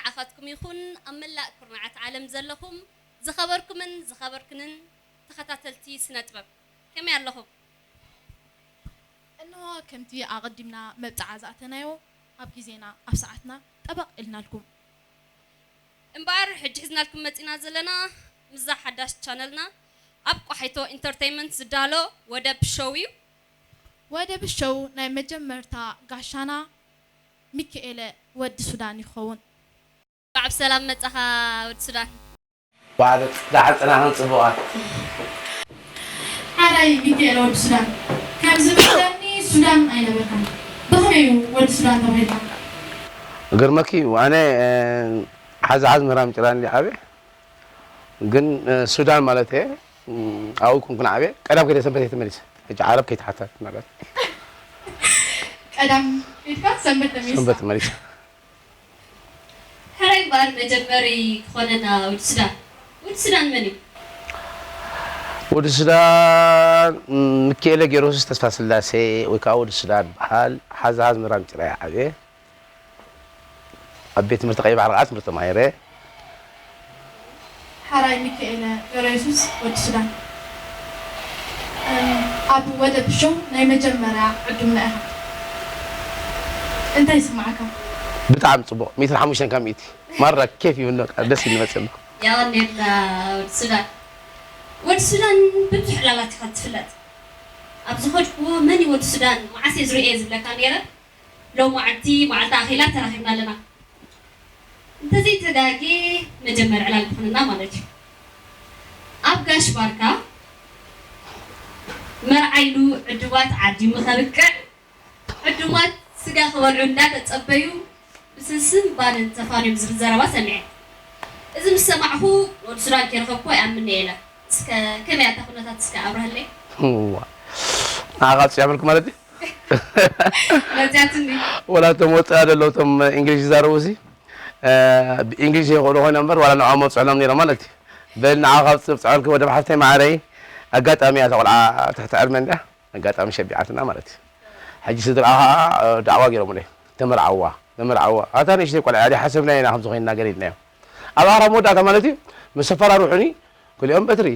ዓፋትኩም ይኹን ኣብ መላእ ኩርናዓት ዓለም ዘለኹም ዝኸበርኩምን ዝኸበርክንን ተኸታተልቲ ስነ ጥበብ ከመይ ኣለኹም? እንሆ ከምቲ ኣቐዲምና መብጽዓ ዝኣተናዮ ኣብ ግዜና ኣብ ሰዓትና ጠበቕ ኢልናልኩም። እምበኣር ሕጂ ሒዝናልኩም መጺና ዘለና ምስዛ ሓዳሽ ቻነልና ኣብ ቋሒቶ ኢንተርተይመንት ዝዳሎ ወደብ ሾው እዩ። ወደብ ሾው ናይ መጀመርታ ጋሻና ሚኪኤለ ወዲ ሱዳን ይኸውን። እንኳዕ ብሰላም መጻኻ ወዲ ሱዳን። ባዕሉ ዳዕጥናን ጽቡቓት። ሓራይ ሚካኤል ወዲ ሱዳን ከም ዝመስለኒ ሱዳን ኣይነበርካን። ብኸመይ እዩ ወዲ ሱዳን ተባሂልካ? ግርመኪ ኣነ ሓዚ ሓዚ ምህራም ጭራን ዓብየ ግን ሱዳን ማለት እየ ኣብኡ ኮንኩን ዓብየ ቀዳም ከይደ ሰንበት እየ ተመሊሰ ሕጂ ዓረብ ከይተሓታት ማለት ቀዳም ከይድካ ሰንበት ተመሊስካ? ሰንበት ተመሊሰ ሕራይ እምበኣር መጀመሪ ክኾነና ወዲ ሱዳን። ወዲ ሱዳን መን እዩ? ወዲ ሱዳን ምክኤለ ጌሮስስ ተስፋስላሴ ወይ ከዓ ወዲ ሱዳን በሃል። ሓዚ ሓዚ ምራም ጭራ ይዓብየ። ኣብ ቤት ትምህርቲ ቀይ ባሕሪ ከዓ ትምህርቲ ተማሂረ። ሓራይ ሚካኤለ ገረየሱስ ወዲ ሱዳን ኣብ ወደብ ሾው ናይ መጀመርያ ዕዱምና ኢኻ። እንታይ ይስማዓካ? ብጣዕሚ ፅቡቕ ሚእትን ሓሙሽተን ካብ ሚእቲ ማራ ኬፍ ይብሎ ደስ ኢሉ መፅእ ኣለኹ። የቐንየልና ወዲ ሱዳን። ወዲ ሱዳን ብዙሕ ዕላላት ኢኻ ትፍለጥ። ኣብ ዝኸድኩዎ መን እዩ ወዲ ሱዳን መዓስ እየ ዝርእየ ዝብለካ ነይረ። ሎማዓንቲ መዓልቲ ኣኺላ ተራኺብና ኣለና። እንተዘይተጋግየ መጀመሪ ዕላል ክኾነና ማለት እዩ። ኣብ ጋሽ ባርካ መርዓ ኢሉ ዕዱማት ዓዲሙ ከብቅዕ ዕዱማት ስጋ ክበልዑ እንዳተጸበዩ ብስስን ባንን ተፋንዮም ዝብል ዘረባ ሰሚዐ። እዚ ምስ ሰማዕኹ ወዲ ሱዳን ከይረኸብኩ ኣይኣምንን'የ ኢለ። እስከ ከመይ እያ እታ ኩነታት እስከ ኣብርሀለይ? እዋ ንዓኻ ብፅዕ በልኩ ማለት እዩ። መፅያትኒ ወላ እቶም ወፃኢ ዘለዉ እቶም እንግሊሽ ዝዛረቡ ሲ ብእንግሊሽ ዘይኽእሉ ኮይኖም እምበር ዋላ ንዕኦም መብፅዕሎም ነይሮም ማለት እዩ። በል ንዓኻ ብፅብፅዐልኪ ወደብ ሓፍተይ ማዓረይ ኣጋጣሚ እያ እታ ቆልዓ ትሕቲ ዕድመ እንድያ ኣጋጣሚ ሸቢዓትና ማለት እዩ። ሕጂ ስድርኣ ከዓ ዳዕዋ ገይሮምለይ ተመርዓዋ ተመርዓዋ ኣታ ንእሽተይ ቆልዓ እያ ሓሰብና ኢና ከምዚ ኮይንና ገለ ኢልናዮም። ኣብ ኣኽራን መወዳእታ ማለት እዩ ምስ ኣፈራርሑኒ ገሊኦም በትሪ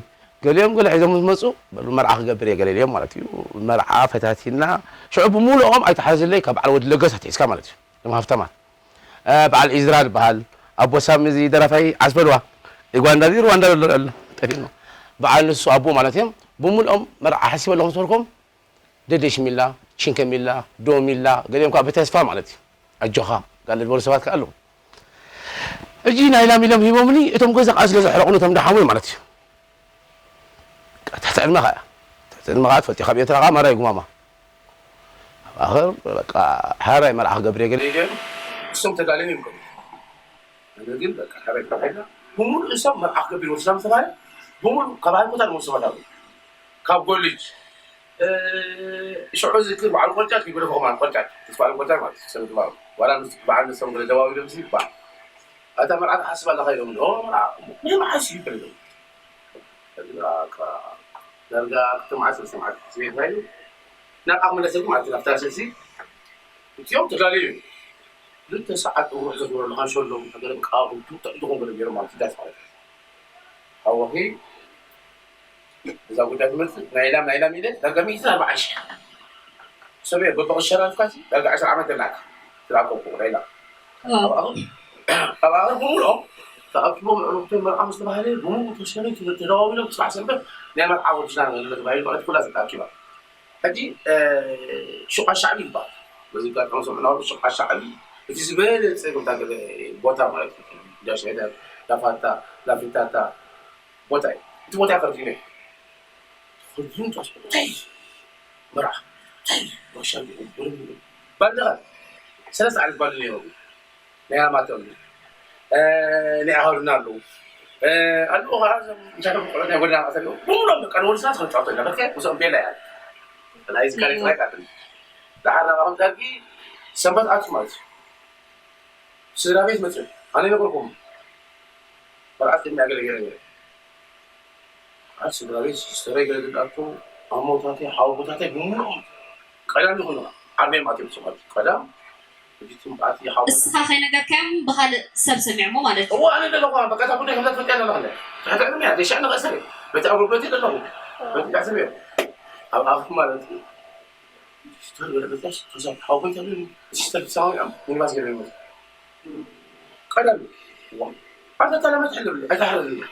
ገሊኦም ገለ ሒዞም ምስ መፁ በሉ መርዓ ክገብር እየ ገለ ኢለዮም ማለት እዩ። መርዓ ፈታቲና ሽዑ ብምሉኦም ኣይተሓዝለይ ካብ በዓል ወዲ ለገስ ኣትሒዝካ ማለት እዩ። እዞም ሃፍታማት በዓል ኢዝራ ዝበሃል ኣቦ ሳሚ እዚ ደራፋይ ዓስበልዋ ዩጋንዳ ድዩ ሩዋንዳ ዘሎ ኣሎ ጠፊእና በዓል ንሱ ኣቦ ማለት እዮም። ብምሉኦም መርዓ ሓሲበ ኣለኹ ምስ በልኩም ደደሽ ሚላ፣ ቺንከ ሚላ፣ ዶ ሚላ ገሊኦም ከዓ ብተስፋ ማለት እዩ ኣጆኻ ጋለ ዝበሉ ሰባት ከዓ ኣለዉ። ሕጂ ናይ ላም ኢሎም ሂቦምኒ እቶም ገዛ ከዓ ስለ ዘሕረቑኒ እቶም ደሓሙይ ማለት እዩ። ትሕቲ ዕድመኻ እያ ትሕቲ ዕድመኻ ትፈልጥ ካብ ኤርትራ ከዓ ማራ ይጉማማ ኣብ ኣኽር በቃ ሓራይ መርዓ ክገብር እየ ገለ ኢለ እሶም ተዳልዮም እዮም ከ ነገር ግን በቃ ሓራይ ተባሂልና ብምሉእ እሶም መርዓ ክገብር ወዲ ሱዳን ዝተባሃለ ብምሉእ ካብ ኣልኮታ ንመሱ ሰባት ኣለዉ ካብ ጎልጅ ሽዑ ዝክር በዓል ቆጫት ይብለ ከማን ቆጫት ትስፋል ቆጫት ማለት ሰብ ትባሉ ዋላ ምስ በዓል ንሶም ገለ ደዋዊ ደምሲ ይባል ኣታ መርዓ ትሓስብ ኣለኻ ኢሎም ዶ መርዓ ናይ መዓስ ይብል ዳርጋ ክልተ መዓልቲ ሰለስተ መዓልቲ ስቤት ናይሉ ናብ ዓቕሚ ለሰኩም ኣብቲ ናብታ ስእሲ እቲኦም ተጋልዩ እዩ ክልተ ሰዓት እውዕ ዘግበረሉ ካንሸሎም ገለ ብቃ ተዕድኹም ገለ ገይሮም ኣብ ትዳስ ማለት እዩ ሓወኺ እዛ ጉዳይ ትምህርቲ ናይ ኢላም ናይ ኢላም ኢለ ዳርጋ ሚእትን ኣርባዓን ሽሕ ሰብ እየ በበቕሸራ ኣልካሲ ዳርጋ ዕስራ ዓመት ደላካ ትላቆቁ ናይ ኢላም ኣብ ኣኽር ብምልኦም ተኣኪቦም ዕሩኽተይ መርዓ ምስ ተባህለ ብምሉ ተሰነይ ተደዋዊሎም ፅባሕ ሰንበት ናይ መርዓ ወድና ንግለ ተባሂሉ ማለት ኩላ ተኣኪባ ሕጂ ሹቕ ኣሻዕቢ ይበሃል በዚ ጋር ከም ሰምዕና ሹቕ ኣሻዕቢ እቲ ዝበለፀ ቦታ ገለ ቦታ ማለት እዩ ዳሽዳ ዳፋታ ዳፊታታ ቦታ እዩ እቲ ቦታ ፈርዲነ ፈርዲኑ ጣስ እንታይ መርዓ እንታይ መርሻ ባልደኻ ሰለስተ ዓይነት ባል ነይሮም ናይ ኣማቶም ናይ ኣሃዱና ኣለዉ ኣለዉ ከዓ እንታይ ደ ቆልዑ ናይ ጎደና ቀተል ብሙሎም በቃ ንወዲ ሰባት ከንጫወቶ ኢና በከ ምስኦም ቤላ እያ ናይ ዝካሪ ጥራይ ካትል ደሓር ናባኹም ዳርጊ ሰንበት ኣቱ ማለት እዩ ስድራ ቤት መፅኡ ኣነ ይነግርኩም መርዓት ቅድሚ ኣገለገለ ነይረ ኣብ ስድራ ቤት ሲስተረይ ገለ ዝብላኩም ኣሞታተይ ሓወቦታተይ ብሙሉኦም ቀዳም ይኹኑ ዓርበይ ማእቶም ሰማት ቀዳም እዚቱም በኣቲ ይሓውስ። እስኻ ከይነገርካዮም ብኻልእ ሰብ ሰሚዖሞ ማለት እዩ። እዎ ኣነ ዘለኹ በቃ እታ ጉዳይ ከምዛ ትፈልጥያ ዘለኹ እንደ ትሕቲ ዕድመ እያ ዘይሻዕ ንቐሰር እዩ በቲ ኣገልግሎት እዩ ዘለኹ በቲ ዳዕሰብ እዮም ኣብ ኣፍ ማለት እዩ። ሲስተር ገለ በዛሽ ተዛብ ሓወይ ተብሉ ሲስተር ሰማው እዮም ሚኒባስ ገለ ይመስ ቀደም እዋ ኣንተ ተለመ ትሕልብል ኣይተሕርድልያ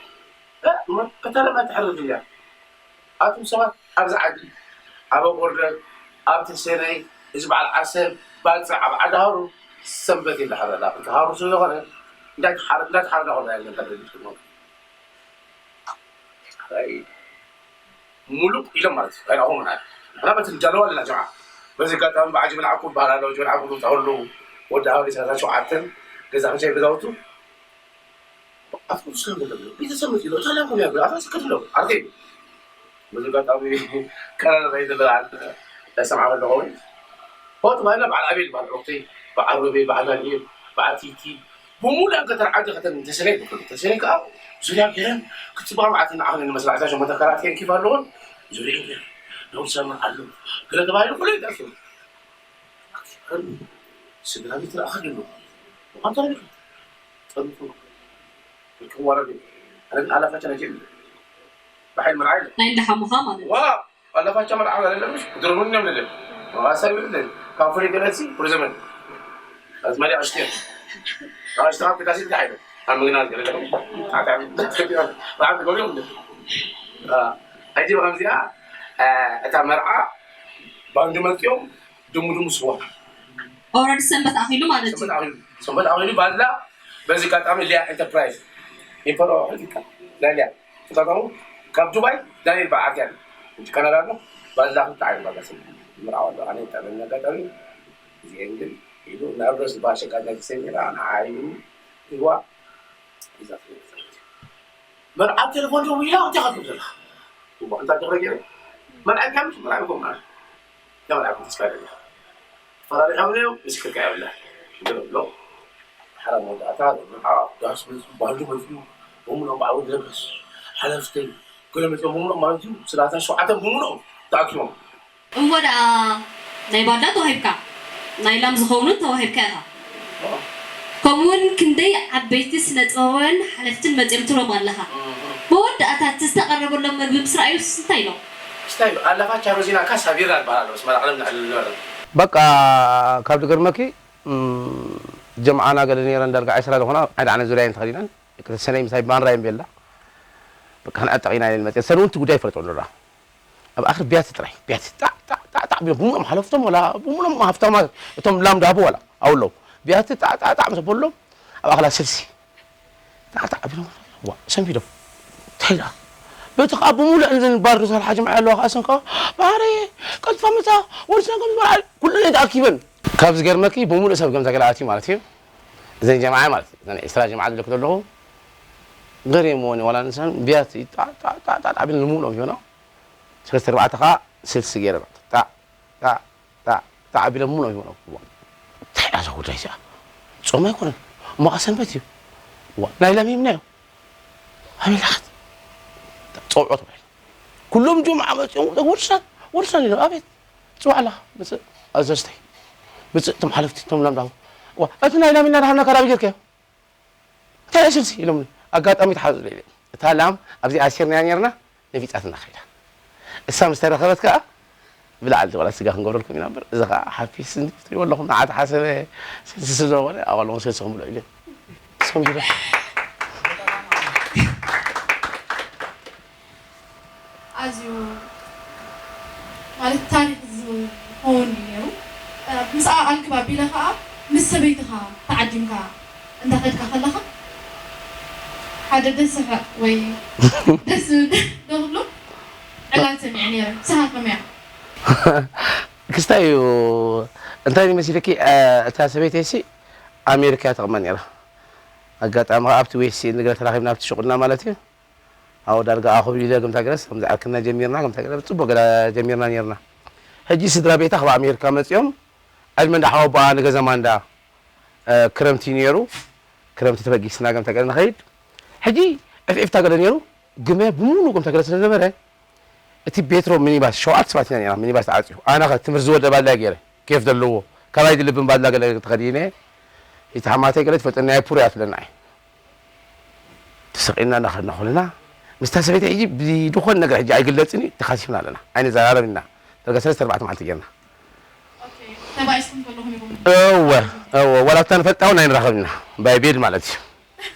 ከተለመ ትሕርድልያ ኣቱም ሰባት ኣብዚ ዓዲ ኣብ ቦርደር ኣብ ተሰነይ እዚ በዓል ዓሰብ ባጽዕ ኣብ ዓዲ ሃሩ ሰንበት ይልሓረላ ብቲ ሃሩ ስለ ዝኾነ እንዳተሓረዳ ኮላ ያለን ተደሪጅ ሙሉእ ኢሎም ማለት እዩ ኣይናኹም ናት ንሕና በቲ ንዳለዋ ኣለና ጀምዓ በዚ ኣጋጣሚ ብዓጅ ብልዓኩ በሃል ኣለዉ ጅብልዓኩ ተኸሉ ወዲ ሃሩ ሰላሳ ሸውዓተን ገዛ ክሻይ ገዛውቱ ኣፍኩ ስለ ገለሉ ቤተሰብ መፂኡ እታ ላም ከመይ ኣግራ ኣታ ስከትሎ ኣርቴ በዚ ኣጋጣሚ ቀረረ ይደበል ሰምዓ ኣለኹ ወይ ሆት ማይና በዓል ኣቤል በዓል ዑክቲ በዓል ሮቤ በዓል ዳንኤል በዓል ቲቲ ብሙሉ ኣብ ከተን ዓዲ ከተን ተሰለይ ብክሉ ተሰለይ ከዓ ዙርያ ገይረን ክትፅባ መዓት ንዓኽን ንመስራዕታ ሸሞንተ ከራት ከንኪፍ ኣለዎን ዙርያ ገይረን ነውሰምን ኣለዉ ገለ ተባሂሉ ኩሉ ይጠፍሩ ስድራ ቤት ረኣኻ ግን ኣንተ ረቢኻ ጠሚቱ ክዋረድ ኣነ ግን ኣላፋቸ ናይ ጀሚ ብሓይል መርዓ የለ ናይ እንዳሓሙኻ ማለት እዩ። ዋ ኣላፋቸ መርዓ ዘለለምሽ ድርሁን እዮም ልል ማሳብ ይብል ካብ ፍሪ ገለሲ ፕሪዘመን ኣዝማሪ ኣሽትዮ ኣሽትዮ ካብ ክዳሲት ጋር ኣይበል ኣብ ምግናት ገለለምሽ ብዓም ገሊኦም ሕጂ ከምዚኣ እታ መርዓ ባንዲ መፅኦም ድሙ ድሙ ስዋ ኦረዲ ሰንበት ኣኺሉ ማለት እዩ። ሰንበት ኣኺሉ ባላ በዚ ኣጋጣሚ ሊያ ኢንተርፕራይዝ ኢንፈሮ ሕልካ ናይ ሊያ ትካታሙ ካብ ዱባይ ዳንኤል በዓል ኣትያ ሕጂ ካናዳ ኣሎ ባላ ክልተ ዓይነት ባላ ስም ምርዓው ኣሎ ኣነ ይጠመኒ ኣጋጣሚ እዚአን ግን ኢሉ ናብ ረስ ባሸቃ ናይ ተሰሚራ ንዓይ ኢዋ ይዛት መርዓ ቴሌፎን ደዊላ እንታይ ካብ ዘለካ እንታይ ተኸረ ገይረ መርዓ ካብ መርዓ ይኮም ማለት ተመልዓኩም ተስፋ ኣለና ፈራሪሖም እዮም ምስክርካ የብላ ሽግር ኣሎ ሓራ መወዳእታ ዳስ መፅኡ ባህሉ መፅኡ ብምሎም ብዓወት ለበስ ሓለፍተይ ገለ መፅኦም ብምሎም ማለት እዩ ስላሳ ሸውዓተ ብምሎም ተኣኪቦም እወ ደኣ ናይ ባዳ ተዋሂብካ ናይ ላም ዝኸውን እውን ተዋሂብካ ኢኻ። ከምኡ እውን ክንደይ ዓበይቲ ስነ ጥበባውያን ሓለፍትን መጺኦም ትብሎም ኣለኻ። መወዳእታ እቲ ዝተቐረበሎም መግቢ ምስ ረኣዩስ እንታይ ኢሎም? ስታይ ኣለፋቻ ሮዚና ካሳ ቢራ ዝበሃል ኣሎ። ስማል ዓለም ንዕልል ነበረ። በቃ ካብ ዝገርመኪ ጀምዓና ገለ ነይረን ዳርጋ ዕስራ ዝኾና ሓደ ዓይነት ዙርያ እየን ተኸዲነን። ክልተ ሰነይ ምሳይ ባንራ እየን ቤላ። በቃ ክንዕጠቕ ኢና ኢለን መፅየን። ሰን እውን እቲ ጉዳይ ይፈልጦ ኣሎ። ኣብ ኣኽሪ ቢያቲ ጥራይ ቢያቲ ጣዕ ጣዕ ጣዕ ጣዕ ቢሎም ብምሎም ሓለፍቶም ወላ ብምሎም ሃፍታማ እቶም ላም ዳቦ ወላ ኣውለው ቢያቲ ጣዕ ጣዕ ጣዕ ምስ በሎም ኣብ ኣኽላ ስልሲ ጣዕ ጣዕ ቢሎም ዋ ሰንቢዶም እንታይ ደኣ በቲ ከዓ ብምሉእ እንዝን ባር ዶክተር ሓጂ ምዓይ ኣለዋ ከዓ ስንከ ባህሪ ቀልጥፋ መታ ወልስና ከም ዝበልዓ ኩለን እየን ተኣኪበን ካብ ዝገርመኪ ብምሉእ ሰብ ከም ተገላኣት እዩ ማለት እዩ እዘን ጀማዓ ማለት እዩ እዘን ዕስራ ጀማዓ ዝልክ ዘለኹ ገሪምዎኒ ዋላ ንሰን ቢያቲ ጣዕ ጣዕ ጣዕ ጣዕ ቢለን ንምሉኦም ይሆና ሰለስተ ኣርባዕተ ከዓ ስልሲ ገይረ ጣዕ ጣዕ ጣዕ ጣዕ ቢሎም ምኖ ይሆኖ እንታይ እያ እዛ ጉዳይ እዚኣ ጾም ኣይኮነን እሞ ሰንበት እዩ ዋ ናይ ላም ይምና እዩ ኣሜላኻት ጸውዖ ተባሂሉ ኩሎም ጁምዓ መፅኦም ወርሳን ወርሳን ኢሎም ኣቤት ፅዋዕ ኣለኻ ምፅእ ኣዘዝተይ ምፅእ እቶም ሓለፍቲ እቶም ላም ዳቦ ዋ እቲ ናይ ላም ኢልና ዳሃብና ካላቢ ጌርካዮ እንታይ ስልሲ ኢሎምኒ ኣጋጣሚ ተሓዙ ኢለ እታ ላም ኣብዚ ኣሲርናያ ነርና ነፊፃትና ከይዳ እሳ ምስ ተረኸበት ከዓ ብላዕሊ ቆላ ስጋ ክንገብረልኩም ኢና እምበር እዚ ከዓ ሓፊስ እንዲ ትሪእዎ ኣለኹም ንዓ ተሓሰበ ስልሲ ስለ ዝኾነ ኣዋሎም ስልሲ ክምልዑ ኢለ ንስኹም ጅዳ ኣዝዩ ማለት ታሪክ ዝኸውን እዩ ነይሩ። ምስኣ ኣልግብ ኣቢለ ከዓ ምስ ሰበይትኻ ተዓዲምካ እንዳኸድካ ከለኻ ሓደ ደስ ዝሕቕ ወይ ደስ ዝብል ዶ ክብሎ ዕላል ሰሚዐ ነይረ። ንስኻ ከመይ ኢኻ? ክስታይ እዩ እንታይ እዩ መሲልኪ እታ ሰበይተይሲ ኣሜሪካ እያ ትቕመጥ ነይራ። ኣጋጣሚ ከዓ ኣብቲ ዌስት ንግረ ተራኺብና ኣብቲ ሹቕና ማለት እዩ። ኣብኡ ዳርጋ ኣኹቢለ ከምታ ገለስ ከምዚ ዓርክና ጀሚርና ከምታ ገለ ብፅቡቅ ገለ ጀሚርና ነርና ሕጂ ስድራ ቤታ ካብ ኣሜሪካ መፂኦም ዕድመ እንዳ ሓወቦኣ ንገዘማ እንዳ ክረምቲ ነይሩ ክረምቲ ተበጊስና ከምታ ገለ ንኸይድ ሕጂ ዕፍዒፍታ ገለ ነይሩ ግመ ብሙሉ ከምታ ገለ ስለዝነበረ እቲ ቤትሮ ሚኒባስ ሸውዓተ ሰባት ኢና ነርና ሚኒባስ ተዓፅዩ ኣነ ከ ትምህርቲ ዝወደባላ ገይረ ኬፍ ዘለዎ ካባይ ድልብን ባድላ ገለ ተኸዲነ፣ እቲ ሓማተይ ገለ ትፈልጠኒ ናይ ፑር እያ ትብለና እየ። ተሰቒልና እናኸድና ኮለና፣ ምስታ ሰበይቲ ሕጂ ብድኾን ነገር ሕጂ ኣይግለጽን እዩ፣ ተኻሲብና ኣለና። ኣይንዘራረብን ኢና። ዳርጋ ሰለስተ ኣርባዕተ መዓልቲ ጌርና። ኦኬ፣ ተባኢስኩም ከለኹም ኢኹም? እወ፣ እወ፣ ዋላ እታ ንፈልጣ እውን ኣይንራኸብን ኢና። ባይ ቤድ ማለት እዩ።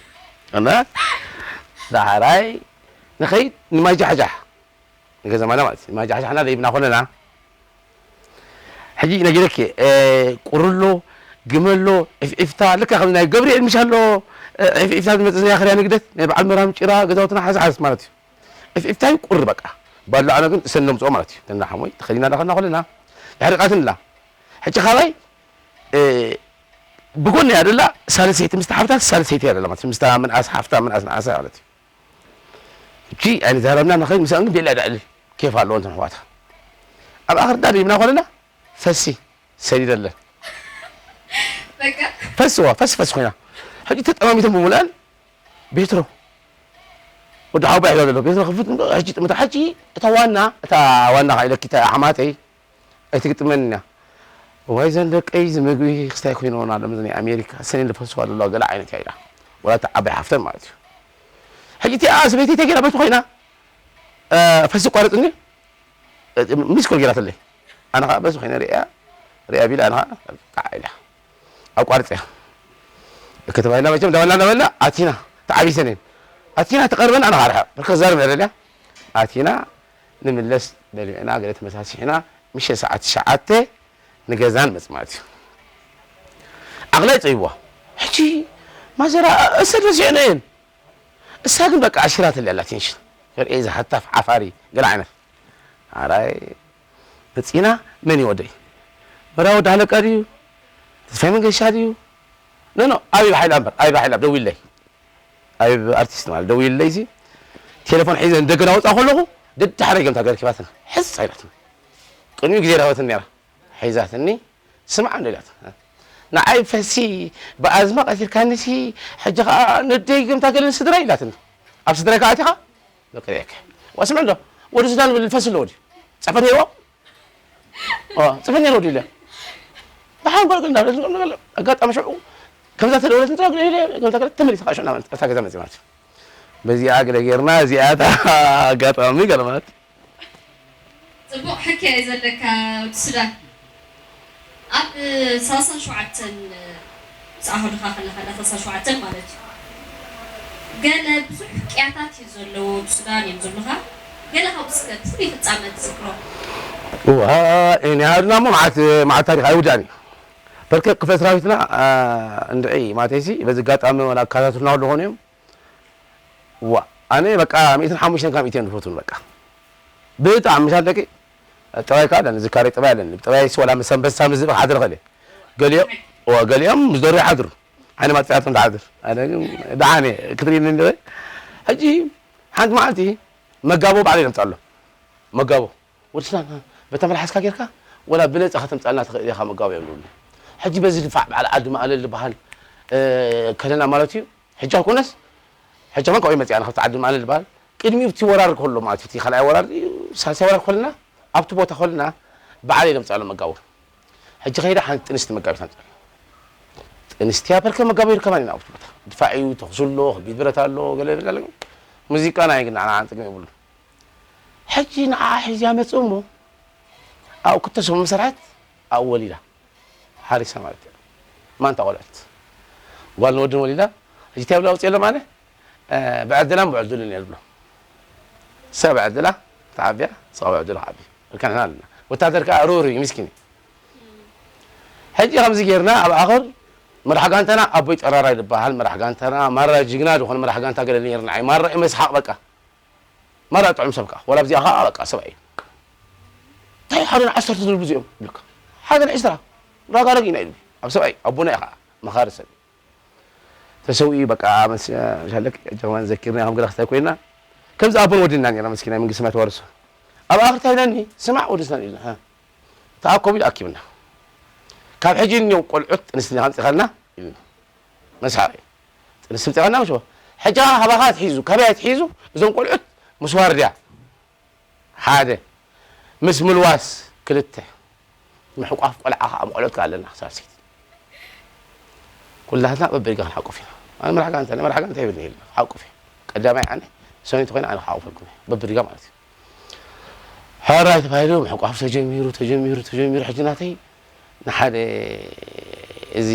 እና ዳሕራይ ንኸይድ ንማይ ጃሕጃሕ፣ ንገዛ ማና ማለት እዩ። ንማይ ጃሕጃሕና ደይብና ኮለና፣ ሕጂ ነጊረኪ፣ እ፣ ቁሪ ኣሎ፣ ግመ ኣሎ፣ ዒፍዒፍታ፣ ልካ ከም ናይ ገብርኤል ምሽ ኣሎ፣ እ፣ ዒፍዒፍታ ዝመጽእ ናይ ኣኽርያ ንግደት፣ ናይ በዓል መርሃም ጭራ፣ ገዛውትና ሓዝ ሓዝ ማለት እዩ። ዒፍዒፍታ እዩ ቁሪ በቃ። ባሎ ኣነ ግን እሰን ነምጽኦ ማለት እዩ። ነና ሓሞይ ተኸዲና ዳኸልና ኮለና፣ የሕርቃትን እላ። ሕጂ ካባይ፣ እ፣ ብጎኒ እያ ደላ፣ ሳልሰይቲ ምስታ ሓፍታ፣ ሳልሰይቲ እያ ደላ ማለት እዩ። ምስታ ምንኣስ ሓፍታ፣ ምንኣስ ንኣሳ ማለት እዩ። እቺ ኣይንዛረብና ንኸይድ፣ ምስኣን ግን ቤላ ደዕሊ ኬፍ ኣለዎ እንተን ኣሕዋታ። ኣብ ኣኽርዳ ደይብና ኮለና፣ ፈሲ ሰዲደለን። በቃ ፈስዋ፣ ፈስ ፈስ ኮይና። ሕጂ ተጠማሚቶም ብምልኣን ቤትሮ። ወዲ ሓው ባይ ዘሎ ቤትሮ ክፉት እንዶ፣ ሕጂ ጥምታ፣ ሕጂ እታ ዋና፣ እታ ዋና ኢለኪ፣ እታ ሓማተይ፣ ኣይትግጥመንና። ዋይ ዘን ደቀይ እዚ ምግቢ ክስታይ ኮይኖና፣ ሎም ናይ ኣሜሪካ፣ ሰኔን ዝፈስዋ ዘሎ ገለ ዓይነት እያ ኢላ። ወላ እታ ዓባይ ሓፍተን ማለት እዩ። ሕጂ እቲኣ ሰበይቲ እንታይ ገይራ በቲ ኮይና፣ እ፣ ፈሲ ቋርጽኒ፣ እ፣ ሚስ ኮል ገይራትለይ። ኣነ ኸዓ በዚ ኮይነ ርእያ፣ ርእያ ቢለ፣ ኣነ ኸዓ ጣዕ ኢላ። ኣቋርጽ እያ። ከተባሂልና መቸም እንዳበልና እንዳበልና ኣቲና። ተዓቢሰን እየን። ኣቲና ተቐርበን ኣነ ኸዓ ርሕቕ። ብርክ ክዛረብ እየ ደልያ። ኣቲና ንምለስ በሊዕና ገለ ተመሳሲሕና ምሸት ሰዓት ትሽዓተ ንገዛ ንመጽእ ማለት እዩ። ዓቕላይ ጸይዋ። ሕጂ ማዘራ እሰ ረሲዐን እየን። እሳ ግን በቃ ኣሽራትለይ ኣላ ቴንሽን። ከርእየ ዝሃታፍ ዓፋሪ ገለ ዓይነት። ኣራይ መጺና መን እዩ ወደይ? መራ ወዲ ሃለቃ ድዩ? ተስፋይ መንገሻ ድዩ? ኖ ኖ፣ ኣቢብ ሓይላ እምበር፣ ኣቢብ ሓይላ ደዊለይ። ኣቢብ ኣርቲስት ማለት ደዊለይ ሲ ቴሌፎን ሒዘ እንደገና ወጻ ከለኹ ደድሕረይ ገምታ ገርኪባትን ሕጽ ኢላትን። ቅድሚኡ ግዜ ረኸበትን ነይራ። ሒዛትኒ ስምዓ እንዶ ኢላትን። ንዓይ ፈሲ ብኣዝማ ቀቲልካኒ ሲ ሕጂ ኸኣ ንደይ ገምታ ገለን ስድራይ ኢላትን። ኣብ ስድራይ ከኣ ኣቲኻ በቃ ሪኤካ። ዋ ስምዕ እንዶ ወዲ ሱዳን ዝብል ፈሲ ኣለዎ ድዩ? ጽሕፈት ነይርዎ? ዋ ጽሕፈት ነይርዎ ድዩ ኢለ። ደሓን ጓል ግን እንዳበለት ንገም ነገር ኣጋጣሚ ሽዑ ከምዛ ተደወለት እንተ ገለ ኢለ ገምታ ገለ ተመሊሰ ከኣ ሽዑ ናበ እታ ገዛ መጽእ ማለት እዩ። በዚኣ ገለ ጌርና እዚኣ እታ ኣጋጣሚ ገለ ማለት ጽቡቕ ሕክያ እዩ ዘለካ ወዲ ሱዳን። ኣብ ሰላሳን ሸውዓተን ምስ ኣህሉኻ ከለኻ እንዳ ሰላሳን ሸውዓተን ማለት እዩ። ገለ ብዙሕ ቅያታት እዩ ዘለዎ ብሱዳን እዮም ዘለኻ። ገለ ካብኡ እስከ ብፍሉይ ፍጻመ ትዝክሮ? እዋ እኔ ሃዱና እሞ መዓት መዓት ታሪኽ ኣይውዳእን እዩ። በርከ ክፍለ ሰራዊትና እንድዒ ማለተይሲ በዚ ኣጋጣሚ ወላ ኣካታትልና ኣለኾኑ እዮም። ዋ ኣነ በቃ ሚእትን ሓሙሽተን ካብ ሚእትን እዮም ዝፈትዉን በቃ ብጣዕሚ ምሻል ደቂ ጠባይ ከዓ ኣለኒ ዝካረይ ጠባይ ኣለኒ ጠባይ ሲ ወላ ምስ ኣንበሳ ምስ ዝብኢ ክሓድር ይኽእል እየ ገሊኦም ዋ ገሊኦም ምስ ደርሆ ይሓድሩ ኣነ ማጥፊኣቶም ትሓድር ኣነ ግን ደሓን እየ ክትርእኒ እንደ ሕጂ ሓንቲ መዓልቲ መጋቦ ባዕለይ ነምፅኣሎም መጋቦ ወዲ ስናን በታ መልሓስካ ጌርካ ወላ ብነፃ ከተምፅኣልና ትኽእል ኢኻ መጋቦ እዮም ዝብሉ ሕጂ በዚ ድፋዕ በዓል ዓዲ ማእለል ዝበሃል ከለና ማለት እዩ ሕጂ ኣይኮነስ ሕጂ ከማን ካብኡ መፂኣ ንከብቲ ዓዲ ማእለል ዝበሃል ቅድሚኡ እቲ ወራር ከሎ ማለት እዩ እቲ ካልኣይ ወራር እዩ ሳልሳይ ወራር ከለና ኣብቲ ቦታ ከለና በዓል እየ ነምፅኣሎም መጋቦ ሕጂ ከይዳ ሓንቲ ጥንስቲ መጋቢት ኣምፅኣሎም ጥንስቲ ኣበርከ መጋቦ ይርከባን ኢና ኣብቲ ቦታ ድፋዕ እዩ ተኹሱ ኣሎ ከቢድ ብረት ኣሎ ገለ ገለ ሙዚቃ ናይ ግን ንዓና ዓንጥቅም የብሉ ሕጂ ንዓ ሒዝያ መፅእ እሞ ኣብኡ ክልተ ሰሙን መሰርሐት ኣብኡ ወሊዳ ሓሪሳ ማለት እዩ ማንታ ቆልዕት ጓልን ወድን ወሊዳ ሕጂ እንታይ ብላ ኣውፅእ የሎም ኣነ ብዕድላን ብዕድሉን እየ ዝብሎ ሰብ ብዕድላ ተዓብያ ስኻ ብዕድሉ ዓቢ እልካ ንሕና ኣለና ወታደር ከዓ ሩሩ እዩ ምስኪን እዩ ሕጂ ከምዚ ጌርና ኣብ ኣኽር መራሕ ጋንታና ኣቦይ ጠራራይ ዝበሃል መራሕ ጋንታና ማራ ጅግና ዝኾነ መራሕ ጋንታ ገለ ነይርና እዩ ማራ እዩ መስሓቕ በቃ ማራ ጥዑም ሰብ ከዓ ወላ ኣብዚኣ ከዓ በቃ ሰብኣይ እዩ እንታይ ሓደ ንዓሰርተ ዝልቡ እዚኦም ይብልካ ሓደ ንዕስራ ራጋረግ ኢና ኢሉ ኣብ ሰብኣይ ኣቦና እዩ ከዓ መኻሪ ሰብ እዩ ተሰዊኡ በቃ መሻለክ ጀማን ዘኪርና ከም ገለ ክስታይ ኮይና ከምዚ ኣቦን ወድና ነርና መስኪና መንግስቲ ሰማይ ተዋርሶ ኣብ ኣኽርታ ኢለኒ ስማዕ ወዲ ስናን ኢልና ተኣከቡ ኢሉ ኣኪብና ካብ ሕጂ እኒኦም ቆልዑት ጥንስቲ ዲኻ ኣምፂኻልና ኢሉኒ መስሓቂ ጥንስቲ ኣምፂኻልና ምሽ ሕጂ ካባኻ ትሒዙ ካበይ ትሒዙ እዞም ቆልዑት ምስ ዋርድያ ሓደ ምስ ምልዋስ ክልተ ምሕቋፍ ቆልዓ ከዓ ምቆልዑት ከዓ ኣለና ሳልሰይቲ። ኩላትና በበሪጋ ክንሓቁፍ ኢና። ኣነ መርሓ ጋንታ፣ ናይ መርሓ ጋንታ ይብልኒ የለን። ክሓቁፍ እየ። ቀዳማይ ኣነ፣ ሰበይቲ ኮይና ኣነ ክሓቁፈልኩም እየ። በበሪጋ ማለት እዩ። ሕራይ ተባሂሉ ምሕቋፍ ተጀሚሩ፣ ተጀሚሩ፣ ተጀሚሩ። ሕጂ ናተይ ንሓደ እዚ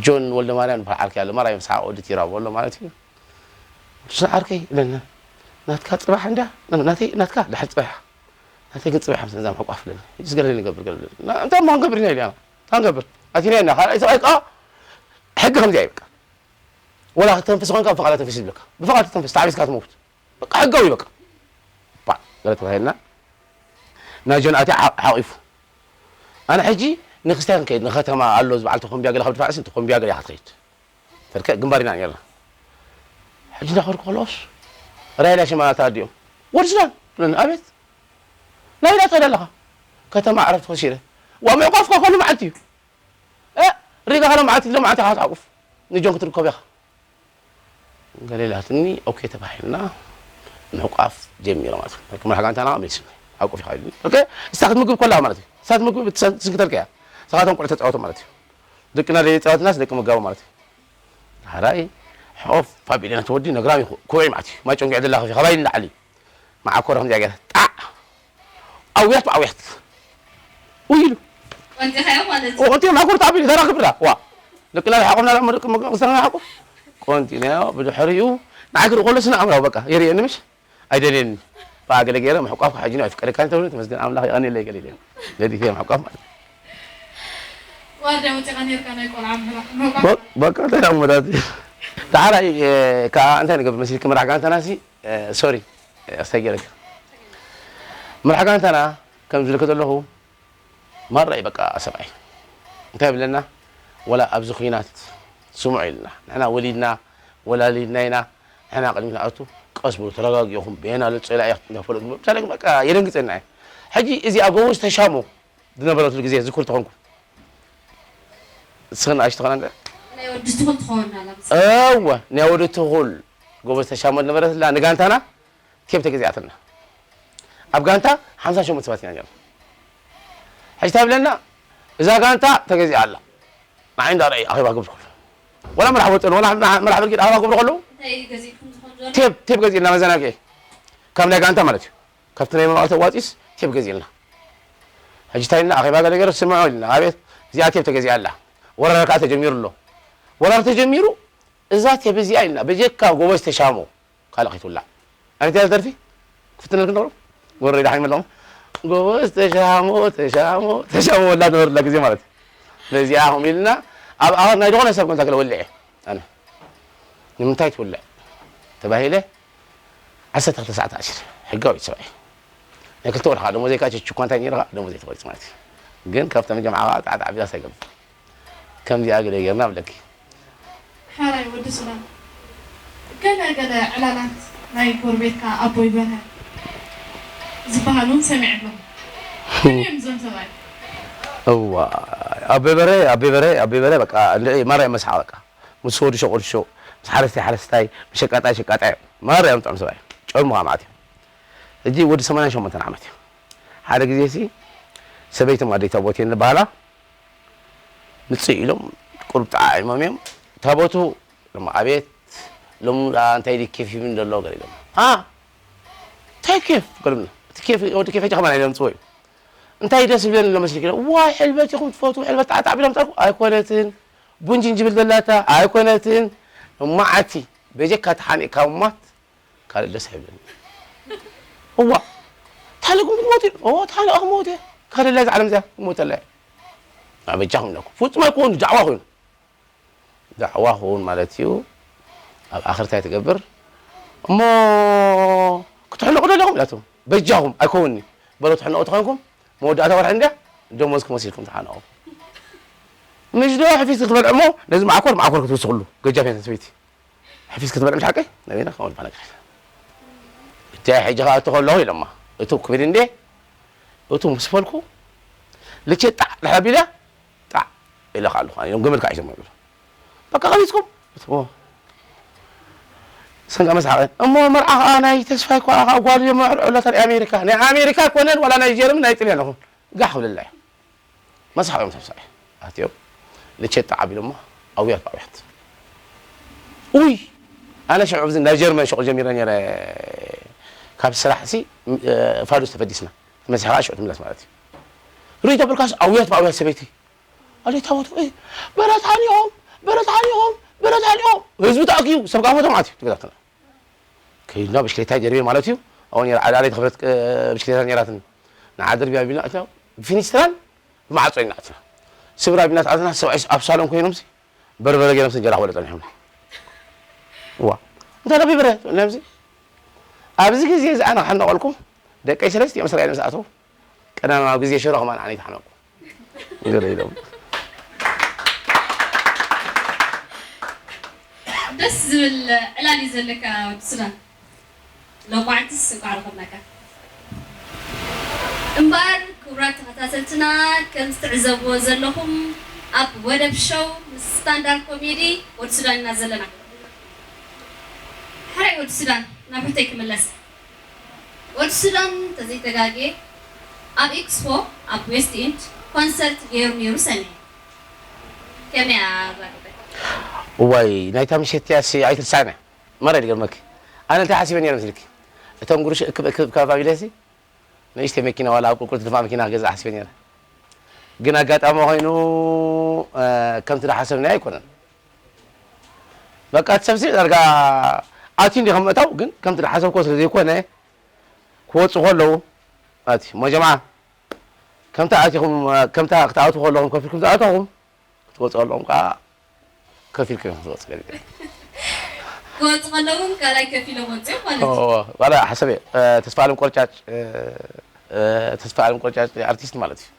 ጆን ወልደማርያም ዝበሃል ዓርከይ ኣሎ። ማራይ ምስ ሓወ ኦዲት ይራብ ኣሎ ማለት እዩ። እሱ ዓርከይ ኢለና፣ ናትካ ጽባሕ እንዳ፣ ናተይ፣ ናትካ ድሕሪ ጽባሕ፣ ናተይ ግን ጽባሕ ምስ ነዛ ምሕቋፍ ኢለና። ሕጂ ገለ ንገብር፣ ገለ ንገብር። ና-፣ እንታይ እሞ ክንገብር ኢና ኢልና? እንታይ ንገብር? ኣቲና ኢና። ካልኣይ ሰብኣይ ከኣ ሕጊ ከምዚኣ እዩ በቃ። ወላ ክትተንፍስ ኮንካ ብፍቓድ ተንፍስ ይብለካ። ብፍቓድ ተንፍስ፣ ተዓቢስካ ትመውት። በቃ ሕጋዊ በቃ። ባ፣ ገለ ተባሂልና። ናይ ጆን ኣትያ ሓ-፣ ሓቂፉ። ኣነ ሕጂ ንክስትያን ከይድ፣ ንከተማ ኣሎ ዝበዓል ተኾምቢያ ገለ ካብ ድፋዕ ስንቲ ኮምቢያ ገለ ኢኻ ትኸይድ። ተርከ ግንባር ኢና ነርና። ሕጂ እንዳኸድኩ ከለኹስ ራይላ ሽማናት ኣዲኦም፣ "ወዲ ሱዳን?" ትብለኒ። "ኣቤት። ናበይ ትኸይድ ኣለኻ?" "ከተማ ዕረፍቲ ወሲደ." "ዋ፣ ምዕቋፍካ ከሉ መዓልቲ እዩ። እ፣ ሪጋ ከሎ መዓልቲ፣ ሎ መዓልቲ ኢኻ ትዓቁፍ። ንጆን ክትርከቦ ኢኻ." ገለ ኢላትኒ፣ ኦኬ ተባሂልና፣ ምሕቋፍ ጀሚረ ማለት እዩ። ከም ሓጋንታና መሊስኒ፣ ዓቁፍ ኢኻ ኢሉኒ። ኦኬ፣ እሳ ክትምግብ ከላ ማለት እዩ። እሳ ትምግብ፣ እትሰ-፣ ትስንክተልካ እያ። ንሳኻቶም ቆልዑ ተጻወቱ ማለት እዩ። ደቅና ዘይጻወትናስ ደቂ መጋቡ ማለት እዩ። ሓራይ፣ ሖፍ ኣቢለ ነቲ ወዲ ነግራም ይኹ-፣ ኩበይ ማለት እዩ። ማይ ጨንጊዐ ደላ ከፊ፣ ካባይ ንላዕሊ። መዓኮረ ከምዚኣ ገይረ፣ ጣዕ! ኣውያት ብኣውያት። ውይ ኢሉ። ቆንጢኻዮ ማለት እዩ። ኦ፣ ቆንጢ መዓኮረ ተዓቢሉ፣ ተራኽብ ብላ። ዋ። ደቅና ዝሓቆፍና፣ ደቂ መጋቡ ዝሰራሕና ሓቆፍ። ቆንጢናዮ፣ ብድሕሪኡ፣ ንዓይ ክርኢ ከሎ ስነ ኣእምራዊ በቃ፣ የርእየኒ ምሽ? ኣይደልየኒ። ብኣ ገለ ገይረ፣ ምሕቋፍ ሕጂ ነው ኣይፍቀደካን ተብሎ፣ ተመስገን ኣምላኽ፣ የቐንየለይ ገለ ኢለ። ገዲፈ ምሕቋፍ ማለት እዩ። ዋርድያ ወፂኻ ነይርካ ናይ ቆልዓ ምሕራ-፣ ምሕቋፍ? በ-፣ በቃ፣ እንታይ ደኣ እሞ ዳት-፣ ዳሕራይ፣ እ፣ ከኣ እንታይ ንገብር መሲልኪ፣ መራሕ ጋንታና ሲ፣ እ፣ ሶሪ፣ እ፣ ኣስተይ ገይረኪ። መራሕ ጋንታና፣ ከም ዝብለኪ ዘለኹ፣ ማራ እዩ በቃ ሰብኣይ። እንታይ ይብለና? ወላ ኣብዚ ኹናት ስምዑ ኢልና። ንሕና ወሊድና፣ ወላሊድና ኢና። ንሕና ቅድሚት ንኣቱ፣ ቀስ በሉ፣ ተረጋጊእኹም፣ ብየና ልፀላ እያ እንዳፈለጡ፣ ብቻ ግን በቃ የደንግፀና እዩ። ሕጂ እዚኣ ጎበዝ ተሻሞ ዝነበረትሉ ግዜ ዝክር ተኾንኩም። ንስኽን ኣሽቱ ኾና እንደ ናይ ወዲ ትኹል ትኸውን ኣላ፣ ምስ እወ፣ ናይ ወዲ ትኹል ጎበዝ ተሻሞ ዝነበረትላ ንጋንታና፣ ቴፕ ተገዚኣትና። ኣብ ጋንታ ሓምሳ ሸሞንተ ሰባት ኢና ነርና። ሕጂ እንታይ ይብለና? እዛ ጋንታ ተገዚኣ ኣላ። ንዓይ እንዳ ረኣዩ ኣኼባ ክገብሩ ከለዉ። ወላ መራሕ ወጠን፣ ወላ መራሕ ብርጌድ ኣኼባ ክገብሩ ከለዉ፣ እንታይ እዩ ገዚእኩም ትኾኑ ዘሎ? ቴፕ፣ ቴፕ ገዚእልና መዘናግዒ። ካብ ናይ ጋንታ ማለት እዩ። ካብቲ ናይ መማቕርቲ ኣዋፂስ ቴፕ ገዚእልና። ሕጂ እንታይ ኢልና? ኣኼባ ገለ ገይሩ፣ ስምዑ ኢልና። ኣቤት፣ እዚኣ ቴፕ ተገዚኣ ኣላ። ወራር ከኣ ተጀሚሩ ኣሎ። ወራር ተጀሚሩ፣ እዛ ቴፕ እዚኣ ኢልና፣ በጀካ ጎበዝ ተሻሞ። ካልእ ከይትውላዕ። ኣቤት ያለ ደርፊ? ክፍትነልክ ነበሩ? ወረይ ደሓን ይመለኹም። ጎበዝ ተሻሞ፣ ተሻሞ፣ ተሻሞ ወላ ነበርላ ግዜ ማለት እዩ። ስለዚኣ ከምኡ ኢልና ኣብ ኣኸር ናይ ዝኾነ ሰብ ኮንታክት ወልዐ። ኣነ ንምንታይ ትውልዕ ተባሂለ ዓሰርተ ክልተ ሰዓት ተኣሲረ። ሕጋዊ ሰብኣይ። ናይ ክልተ ወርሒ ደሞዘይ ከዓ ችኳ እንታይ ነይሩ ከዓ ደሞዘይ ተቆሪፅ ማለት እዩ። ግን ካብቶም ጀምዓ ከዓ ጣዕጣዕ ቢዛስ ኣይገብር። ከምዚኣ ገለ ጌርና ብለኪ። ሓራይ ወዲ ሱዳን። ገለ ገለ ዕላላት ናይ ጎረቤትካ ኣቦይ በርሀ ዝበሃሉ እውን ሰሚዐ ኣለኹ። መን እዮም እዞም ሰብኣይ? እዋ፣ ኣቦይ በርሀ፣ ኣቦይ በርሀ፣ ኣቦይ በርሀ በቃ እንድዒ ማራ እዮም መስሓቕ በቃ። ምስ ወዲ ሸቆዲ ሸው፣ ምስ ሓረስታይ ሓረስታይ፣ ምስ ሸቃጣይ ሸቃጣይ፣ ማራ እዮም ጥዑም ሰብኣይ። ጨርሙ ከዓ መዓት እዮም። ሕጂ ወዲ ሰማንያን ሸሞንተን ዓመት እዩ። ሓደ ግዜ ሲ ሰበይቶም ኣደይ ታቦት እየን ዝበሃላ ምጽእ ኢሎም ቁሩብ ጣዒሞም እዮም። ታቦቱ ኢሎም፣ ኣቤት፣ ሎሚ ደኣ እንታይ ድዩ ኬፍ ይብል ዘሎ ገለ ኢሎም። ኣ፣ እንታይ ኬፍ? ገለ ኢሎም። እቲ ኬፍ፣ ወዲ ኬፍ ሕጂ ከማን ኢሎም ምጽኡ እዩ። እንታይ ደስ ይብለኒ ኣሎ መስልኪ? ዋይ፣ ሕልበት ኢኹም ትፈትዉ፣ ሕልበት ጣዕጣዕ ቢሎም ጠርኩ። ኣይኮነትን፣ ቡን ጅንጅብል ዘላታ፣ ኣይኮነትን። እማዓቲ፣ በጀካ ተሓኒቕካ እማት፣ ካልእ ደስ ኣይብለኒ። እዋ፣ ታለኩም ክሞት እዩ። ኦ፣ ታለኣ ክሞት እየ። ካልእ ላይ ዓለም እዚኣ ክሞት ኣላ እየ። ኣበጃኹም ኣለኩ። ፍጹም ኣይኮኑ፣ ዳዕዋ ኮይኑ። ዳዕዋ ክውን ማለት እዩ። ኣብ ኣኽር እንታይ ትገብር? እሞ ክትሕነቑ ዶ ኣለኹም? ኢላቶም። በጃኹም፣ ኣይከውንኒ። በሎ፣ ትሕነቑ ተኾንኩም፣ መወዳእታ ወርሒ እንድያ፣ ደሞዝኩም ወሲድኩም ተሓነቑ። ምሽ ዶ ሕፊስ ክትበልዑ እሞ፣ ነዚ መዓኮር፣ መዓኮር ክትውስኽሉ። ገጃፍ እያ ሰበይቲ። ሕፊስ ክትበልዕ ምሽ ሓቀይ? ናበይና ክኸውን ባና ክሕል። እቲ ሕጂ ኸኣ እትኸለኹ ኢሎማ። እቱ ክብል እንዴ? እቱ ምስ በልኩ፣ ልቼ ጣዕ ድሕር ኣቢለ፣ ጣዕ ኢለ ኸኣ ኣለኹ። ኣነ እዮም ገመድ ከዓ ይሰምዑ ይብሉ። በቃ ቀቢጽኩም። እሞ ሰንጋ መስሓቐ። እሞ መርዓ ኸኣ ናይ ተስፋይ ኳ፣ ኸኣ ጓል እዮም መርዑ ኣለታ ናይ ኣሜሪካ። ናይ ኣሜሪካ ኣይኮነን፣ ዋላ ናይ ጀርመን፣ ናይ ጥልያን ይኹን። ጋሕ ክብለላ እየ። መሳሕ እዮም ሰብ ሰሪሕ ኣትዮም። ልቸጣ ዓቢሎሞ ኣውያት ብኣውያት። ኡይ፣ ኣነ ሽዑ ኣብዚ ናብ ጀርመን ሸቑ ጀሚረ ነይረ። ካብ ስራሕ ሲ ፋዱስ ተፈዲስና፣ ተመሲሕካ ሽዑ ትምለስ ማለት እዩ። ርኢ ተብልካስ ኣውያት ብኣውያት ሰበይቲ ኣለ ታቦት። በረት ሓኒኦም፣ በረት ሓኒኦም፣ በረት ሓኒኦም። ህዝቢ ተኣኪቡ ሰብ ካፎቶም ኣትዩ ትበታትና። ከይድና ብሽክሌታ ደርቤ ማለት እዩ። ኣብኡ ነይራ ዓዳለይ ተኸፍለት ብሽክሌታ ነይራትን ንዓደር ቢያ ቢልና ኣትና ብፊኒስትራን ብማዕጾ ኢና ኣትና። ስብራ ቢና ተዓትና ሰብኣይ ኣብ ሳሎን ኮይኖም ሲ በርበረ ገይሮም ሲ እንጀራ ክበልዑ ጸኒሖም። ዋ እንታ ደቢ በረ ነምዚ ኣብዚ ግዜ እዚ ኣነ ክሕነቐልኩም ደቀይ ሰለስቲኦም እስራኤል ምስ ኣተው ቀዳማዊ ግዜ ሽሮ ከማን ኣነ ተሓነቁ። ገለ ኢሎም ደስ ዝብል ዕላል እዩ ዘለካ ወዲ ሱዳን። ሎማዓንትስ እንኳዕ ረኸብናካ። እምበኣር ክቡራት ተኸታተልትና ከም ትዕዘብዎ ዘለኹም ኣብ ወደብ ሾው ምስ ስታንዳርድ ኮሜዲ ወዲ ሱዳን ኢና ዘለና። ሕራይ ወዲ ሱዳን ናብ ሕቶይ ክምለስ። ወዲ ሱዳን እንተዘይተጋግየ ኣብ ኤክስፖ ኣብ ዌስት ኢንድ ኮንሰርት ገይሩ ነይሩ ሰሚዐ። ከመይ ኣራግበ? እዋይ ናይታ ምሸት ያሲ ኣይትርሳዕና። መረ ድገርመኪ ኣነ እንታይ ሓሲበ ነይረ ምስልኪ እቶም ጉሩሽ እክብ እክብ ካብ ኣቢለሲ ንእሽተይ መኪና ዋላ ኣብ ቁልቁል ትድፋእ መኪና ክገዝእ ሓሲበ ነይረ። ግን ኣጋጣሚ ኮይኑ ከምቲ ዝሓሰብናዮ ኣይኮነን። በቃ እቲ ሰብሲ ዳርጋ ኣትዩ እንዲ ከም ምእታው ግን ከምቲ ዝሓሰብኮ ስለ ዘይኮነ ክወፁ ከለዉ ኣቲ ሞ ጀምዓ ከምታ ኣቲኹም ከምታ ክትኣትዉ ከለኹም ከፊልኩም ዝኣተኹም ክትወፁ ከለኹም ከዓ ከፊልኩም ኢኹም ክትወፁ ገሊገ ክወፁ ከለዉ እውን ካልኣይ ከፊሎም ወፅኦም ማለት እዩ። ዋላ ሓሰብ ተስፋ ኣለም ቆርጫጭ ተስፋ ኣለም ቆርጫጭ ኣርቲስት ማለት እዩ።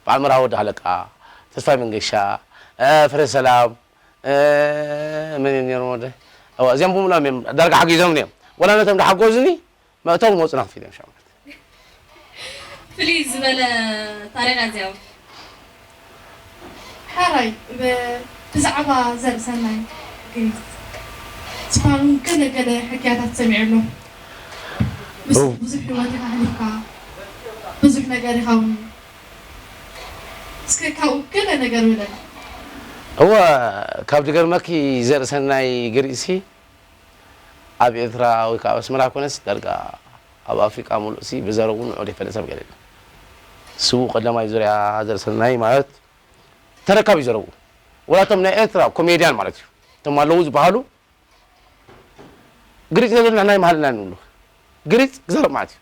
በዓል መርሃ ወዲ ሃለቃ፣ ተስፋይ መንገሻ፣ ፍረ ሰላም፣ መን እዮም ነይሮም ወደ እዚኦም ብምሎም እዮም ዳርጋ ሓጊዞም እዮም። ወላ ነቶም ዝሓገዙኒ መእቶም ወፅና ክፊል እዮም ሻማት። ፍልይ ዝበለ ታሪኻ እዚኦም። ሓራይ ብዛዕባ ዘርእሰናይ ግን ስፓኑ ገለ ገለ ሕክያታት ሰሚዑ ኣሎ። ምስ ብዙሕ ህይወት ኢኻ ሕሊፍካ ብዙሕ ነገር ኢኻ እውን እስከ ካብኡ ገለ ነገር በለና። እወ ካብ ድገርመኪ ዘርእሰናይ ግርኢሲ ኣብ ኤርትራ ወይ ከዓ ኣብ ኣስመራ ኮነስ ዳርጋ ኣብ ኣፍሪቃ ሙሉእ ሲ ብዘረቡ ንዑ ዘይፈልጥ ሰብ ገለ የለን። ስቡ ቀዳማይ ዙርያ ዘርእሰናይ ማለት ተረካብ እዩ ዘረቡ። ወላ እቶም ናይ ኤርትራ ኮሜድያን ማለት እዩ እቶም ኣለዉ ዝበሃሉ ግሪጽ ነብር ንሕና ይመሃልና ንብሉ ግሪጽ ክዛረብ ማለት እዩ።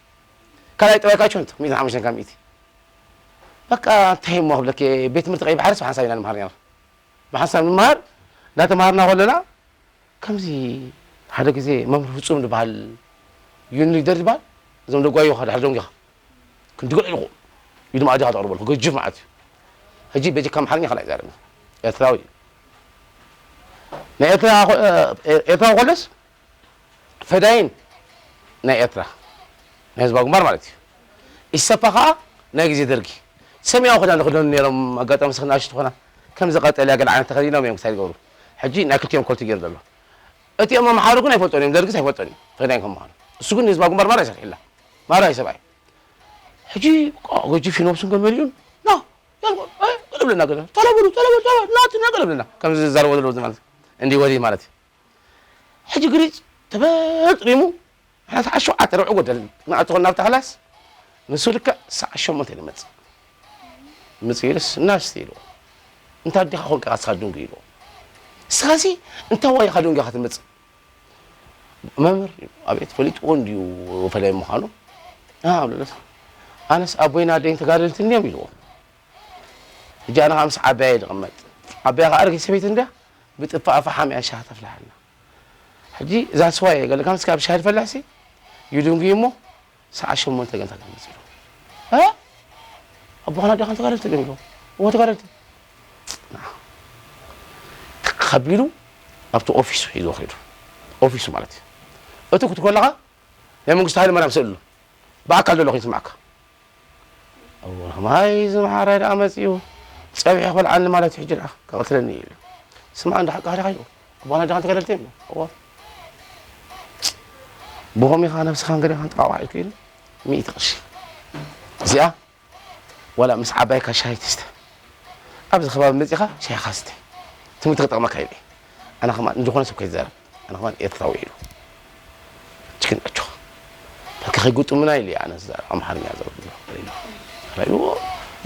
ካልኣይ ጠባይ ካቸው እንተ ሚእትን ሓሙሽተን ካብ ሚእቲ በቃ እንታይ እሞ ክብለኪ ቤት ትምህርቲ ቀይ ባሕርስ ብሓንሳብ ኢና ንመሃር ነርና። ብሓንሳብ ንመሃር እንዳተማሃርና ከለና ከምዚ ሓደ ግዜ መምህር ፍጹም ዝበሃል ዩኒት ሊደር ዝበሃል እዞም ደጓዩ ሓደ ሓደ ደንጊኻ ክንዲ ገለ ኢልኩ ኢዱ ማዕዲ ከተቕርበልኩ ገጅፍ ማለት እዩ። ሕጂ በጀካ ኣምሓርኛ ካልኣይ ዛረብ ኤርትራዊ እዩ። ናይ ኤርትራ ኤርትራዊ ኮለስ ፈዳይን ናይ ኤርትራ ናይ ህዝባዊ ግንባር ማለት እዩ። ኢሰፓ ከዓ ናይ ግዜ ደርጊ ሰማያዊ ክዳን ዝክደኑ ነይሮም ኣጋጣሚ ስክና ኣሽቱ ኮና ከምዚ ቀጠልያ ገለ ዓይነት ተኸዲኖም እዮም ክሳይ ዝገብሩ። ሕጂ ናይ ክልቲኦም ኮልቲ ገይሩ ዘሎ እቲኦም ኣምሓሩ ግን ኣይፈልጦን እዮም ደርግስ ኣይፈልጦን እዩ ፈዳይን ከም ምዃኑ። እሱ ግን ንህዝባዊ ግንባር ማራ ይሰርሕላ ማራ እዩ ሰብኣይ። ሕጂ ገጅፍ ነብሱን ገመል እዩን ና ያልቆ ገለብለና ገለ ተለብሉ ተለብሉ ናትና ገለብለና ከምዚ ዝዛረቦ ዘለዉ ማለት እንዲ ወዲ ማለት እዩ። ሕጂ ግሪጽ ተበጥሪሙ ንሕና ሰዓት ሸውዓተ ርብዒ ጎደል ንኣትኾን ናብታ ክላስ ንሱ ልክዕ ሰዓት ሸሞንተ ንመጽእ። ምጽእ ኢሉስ እናስተ ኢልዎ እንታይ ኣዴኻ ኮንካ ስኻ ድንጉ ኢልዎ። ንስኻሲ እንታይ ዋይኻ ድንጉ ኢኻ ትመጽእ። መምህር ኣቤት ፈሊጥዎ እንድዩ ፈላይ ምዃኑ። ኣነስ ኣቦይን ኣደይን ተጋደልቲ እንድዮም ኢልዎ። ሕጂ ኣነ ከዓ ምስ ዓባየይ ዝቕመጥ ዓባያ ከዓ ኣረጊት ሰበይቲ እንድያ ብጥፋኣ ፈሓም እያ ሻሂ ተፍልሓልና። ሕጂ እዛ ስዋ እየ ገለ ካብ ምስካብ ሻሂ ዝፈልሕ ሲ ይድንጉ እሞ ሰዓት ሸሞንተ ገንታ ተመፂኡ ኣቦኻና ዲኻ ተጋደልቲ ገይሩ እዎ ተጋደልቲ ከቢሉ ኣብቲ ኦፊሱ ሒዞ ከይዱ ኦፊሱ ማለት እዩ እቲ ክትኮለኻ ናይ መንግስቲ ሃይለ ማርያም ስእሉ ብኣካል ዘሎ ኮይኑ ስማዕካ እዋ ማይ ዝመሓራይ ደኣ መፂኡ ፀብሒ ክበልዓኒ ማለት እዩ ሕጂ ደኣ ክቐትለኒ እዩ ኢሉ ስማዕ እንዳ ሓቃ ሃዳ ካይኡ ኣቦና ደኣ ተጋደልቲ እዮም እዋ ብኸም ኢኻ ነብስኻን ገዲኻን ጥቃቕ ኢልኩ ኢሉ ሚእቲ ቅርሺ እዚኣ ዋላ ምስ ዓባይካ ሻሂ ትስተ ኣብዚ ከባቢ መጺኻ ሻሂኻ ስተ፣ ትምህርቲ ክጠቕመካ ኢለ። ኣነ ከማን ዝኾነ ሰብ ከይዛረብ፣ ኣነ ከማን ኤርትራዊ ኢሉ። ችክን ኣጆኻ፣ በቃ ከይግጥሙና ኢለ ኣነ ዝዛረብ ኣምሓርኛ ዘረብ።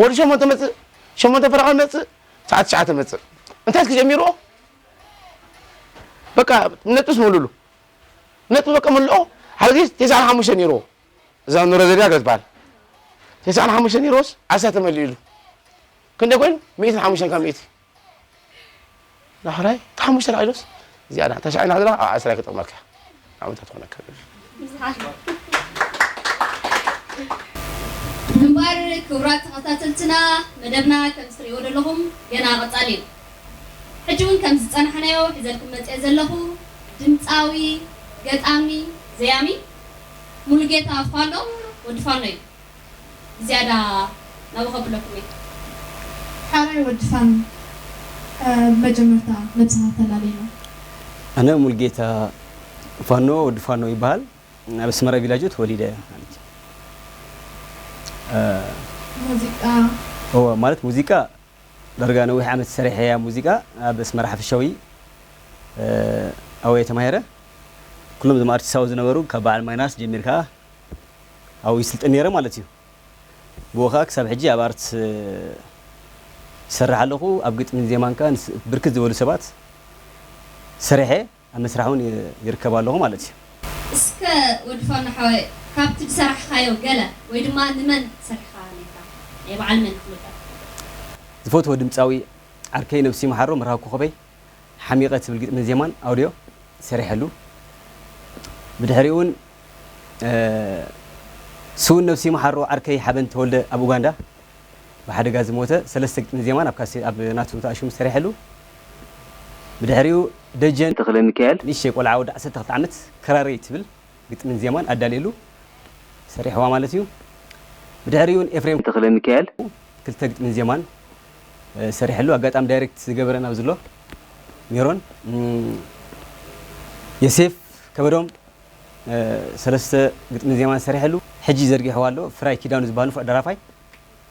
ወዲ ሸሞንተ መጽእ፣ ሸሞንተ ፈረቓ መጽእ፣ ሰዓት ትሽዓተ መጽእ። እንታይ እስኪ ጀሚርዎ? በቃ ነጥብስ መልእሉ። ነጥቢ በቃ መልኦ። ሓደ ግዜ ተስዓን ሓሙሽተን ነይርዎ። እዛ ኑረ ዘሪጋ ገለ ትበሃል። ተስዓን ሓሙሽተን ነይርዎስ ዓሰርተ መሊእሉ። ክንደይ ኮይኑ? ሚእትን ሓሙሽተን ካብ ሚእቲ። ዳሕራይ፣ እታ ሓሙሽተ ላዕሎስ፣ እዚኣ ዳ፣ እታ ሻዕና ዝራ፣ ኣብ ዓስራ ክጥቕመልካ። ዓመታት ትኾነካ። እምበር ክቡራት ተኸታተልትና፣ መደብና ከም እትርእይዎ ዘለኹም ገና ቀጻሊ እዩ። ሕጂ እውን ከም ዝጸናሕናዮ ሒዘልኩም መጽየ ዘለኹ ድምጻዊ፣ ገጣሚ፣ ዘያሚ ሙሉጌታ ፋኖ፣ ወዲ ፋኖ እዩ። ዝያዳ ናብኡ ከብለኩም እየ። ሓራይ ወዲ ፋኖ፣ እ፣ መጀመርታ ነብስኻ ተላለየና። ኣነ ሙሉጌታ ፋኖ፣ ወዲ ፋኖ ይበሃል። ኣብ ኣስመራ ቪላጆ ተወሊደ ማለት እዩ። እ፣ ሙዚቃ እወ፣ ማለት ሙዚቃ ዳርጋ ነዊሕ ዓመት ሰሪሐ እያ ሙዚቃ ኣብ ኣስመራ ሓፈሻዊ፣ እ፣ ኣብየ ተማሂረ። ኩሎም እዞም ኣርቲስት ኣብኡ ዝነበሩ ካብ በዓል ማይናስ ጀሚርካ ኣብኡ ይስልጥን ነይረ ማለት እዩ። ብኡ ከዓ ክሳብ ሕጂ ኣብ ኣርት ይሰርሕ ኣለኹ። ኣብ ግጥምን ዜማን ከዓ ንስ-፣ ብርክት ዝበሉ ሰባት ሰሪሐ ኣብ መስራሕ እውን ይ-፣ ይርከብ ኣለኹ ማለት እዩ። እስከ ወዲ ፋኖ ሓወይ ካብቲ ዝሰራሕኻዮ ገለ ወይ ድማ ንመን ሰሪሕኻ ነይርካ? ናይ በዓል መን ክብለካ? ዝፈትዎ ድምፃዊ ዓርከይ ነብሱ ይምሓሮ መርሃዊ ኮኾበይ ሓሚቐ ትብል ግጥምን ዜማን ኣውድዮ ሰሪሐሉ። ብድሕሪኡ እውን ስውን ነብሱ ይምሓሮ ዓርከይ ሓበን ተወልደ ኣብ ኡጋንዳ ብሓደጋ ዝሞተ ሰለስተ ግጥምን ዜማን ኣብ ካሴ ኣብ ናቱ ተኣሽሙ ሰሪሐሉ። ብድሕሪኡ ደጀን ተኽለሚካኤል ንእሽተይ ቆልዓ ወዲ ዓሰርተ ክልተ ዓመት ክራረይ ትብል ግጥምን ዜማን ኣዳልየሉ ሰሪሕዋ ማለት እዩ። ብድሕሪኡ እውን ኤፍሬም ተኽለሚካኤል ክልተ ግጥምን ዜማን ሰሪሐሉ። ኣጋጣሚ ዳይሬክት ዝገበረን ኣብዚ ኣሎ ሜሮን የሴፍ ከበዶም ሰለስተ ግጥምን ዜማን ሰሪሐሉ። ሕጂ ዘርጊሕዋ ኣሎ ፍራይ ኪዳኑ ዝበሃል ንፉዕ ደራፋይ።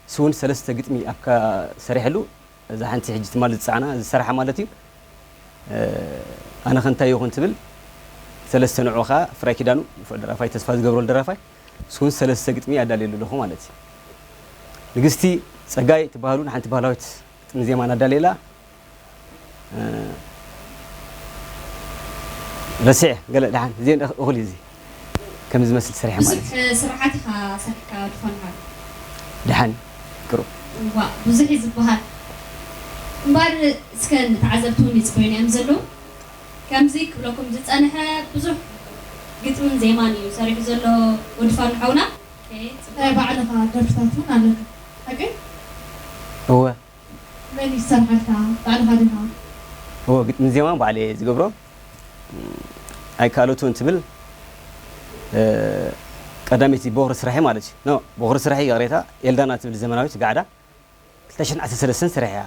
ንሱ እውን ሰለስተ ግጥሚ ኣብ ሰሪሐሉ። እዛ ሓንቲ ሕጂ ትማል ዝፀዓና ዝሰረሓ ማለት እዩ። ኣነ ከ እንታይ ይኹን ትብል ሰለስተ ንዑ ከዓ ፍራይ ኪዳኑ ንፉዕ ደራፋይ ተስፋ ዝገብረሉ ደራፋይ ንሱ እውን ሰለስተ ግጥሚ ኣዳልየሉ ኣለኹ ማለት እዩ። ንግስቲ ፀጋይ ትበሃል እውን ሓንቲ ባህላዊት ግጥሚ ዜማን ኣዳልየላ። ረሲዐ ገለ ደሓን እዚአን እኹል እዩ እዚ ከም ዝመስል ሰሪሐ ማለት ብዙሕ እዩ። ስራሓት ኢኻ ሰሪሕካ ድኾን ሃር ደሓን ቅሩብ ዋእ ብዙሕ እዩ ዝበሃል እምበር እስከ ንተዓዘብቲ እውን ይፅበዩና እዮም ዘለዉ ከምዚ ክብለኩም ዝፀንሐ ብዙሕ ግጥምን ዜማን እዩ ሰሪሑ ዘሎ ወዲ ፋኑ ሓውና ኦኬ፣ ፅቡቅ። ናይ ባዕልኻ ደርፍታት እውን ኣለካ ሓቀይ? እወ መን እዩ ዝሰርሓልካ? ባዕልኻ ዲኻ? እወ ግጥምን ዜማን ባዕለይ እየ ዝገብሮ። ኣይከኣለቱን ትብል ቀዳመይቲ ቦኽሪ ስራሐይ ማለት እዩ። ኖ ቦኽሪ ስራሐይ ይቕሬታ ኤልዳና ትብል ዘመናዊት ጋዕዳ ክልተ ሽሕን ዓሰርተ ሰለስተን ሰሪሐያ።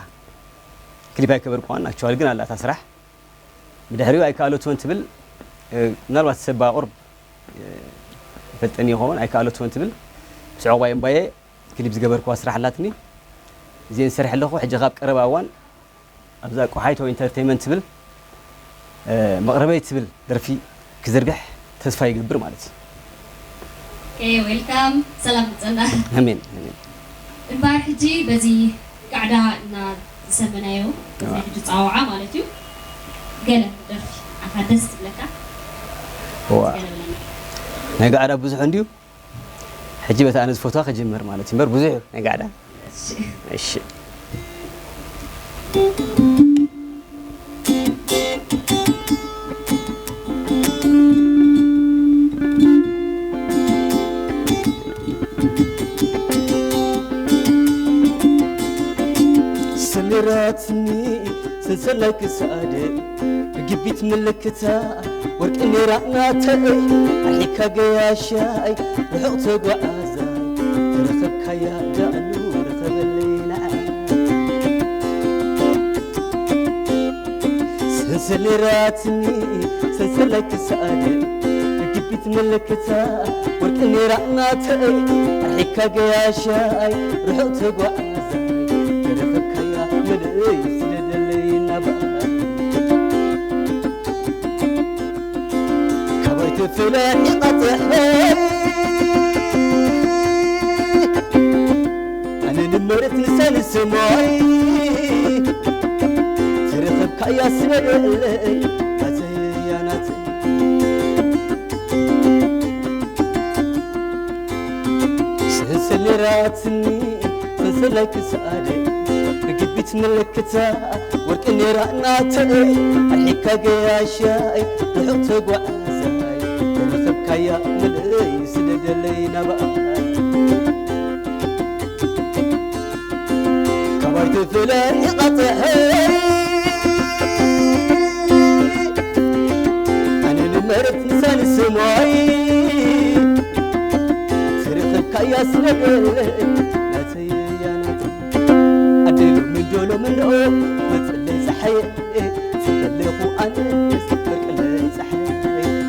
ክሊፕ ኣይከበርኩዋን ኣክቹዋሊ ግን ኣላ እታ ስራሕ። ብድሕሪኡ ኣይከኣለቱን ትብል ምናልባት ሰብ ቁርብ ይፈልጠኒ ይኸውን ኣይከኣለቱን ትብል ምስ ዕቑባይ እምባየ ክሊፕ ዝገበርክዋ ስራሕ ኣላትኒ እዚኤን ዝሰርሕ ኣለኹ። ሕጂ ካብ ቀረባ እዋን ኣብዛ ቆሓይቶ ኢንተርቴይመንት ትብል መቕረበይ ትብል ደርፊ ክዝርግሕ ተስፋ ይገብር ማለት እዩ። ኦኬ ዌልካም ሰላም ምፀና። ኣሜን ኣሜን። እምበኣር ሕጂ በዚ ጋዕዳ እና ዝሰመናዮ ናይ ሕጂ ፃውዓ ማለት እዩ ገለ ደርፊ ኣኻ ደስ ትብለካ ዋ ናይ ጋዕዳ ብዙሕ እንድዩ ሕጂ በታ ኣነ ዝፈትዋ ክጅምር ማለት እዩ እምበር ብዙሕ እዩ ናይ ጋዕዳ። እሺ። ሰሚራትኒ ሰንሰላይ ክሳደ ብግቢት ምልክታ ወርቂ ኔራ ናተይ ኣርሒካ ገያሻይ ርሑቕ ተጓዓዛይ ተረኸብካያ ዳእሉ ርኸበለይ ንዓይ ሰንሰሌራትኒ ሰንሰላይ ክሳደ ብግቢት ምልክታ ወርቂ ኔራ ናተይ ኣርሒካ ገያሻይ ርሑቕ ተጓዓዛይ ተረኸብካያ መለ ትፍለጥ ይቐጽሕ ኣነ ንመሬት ንሰን ሰማይ ዝረኸብካያ ስለ ደለይ ናተያ ናተይ ሰንሰሌራትኒ ሰንሰላይ ክሳደይ ብግቢት ምልክታ ወርቂ ኔራ ናተይ ኣርሒካ ገያሻይ ርሑቕ ተጓዓዛይ ዝረኸብካያ ምልእይ ስደደለይ ናባኣይ ካባይ ትፍለ ይቐፅሐይ ኣነ ንመሬት ንሳኒ ስማይ ዝረኸብካያ ስደደለይ ናተይ ኣደይ ሎሚ እንዶ ሎሚ እንዶ መፅለይ ፀሓየ ዝፈለኹ ኣነስ በርቅለይ ፀሓየ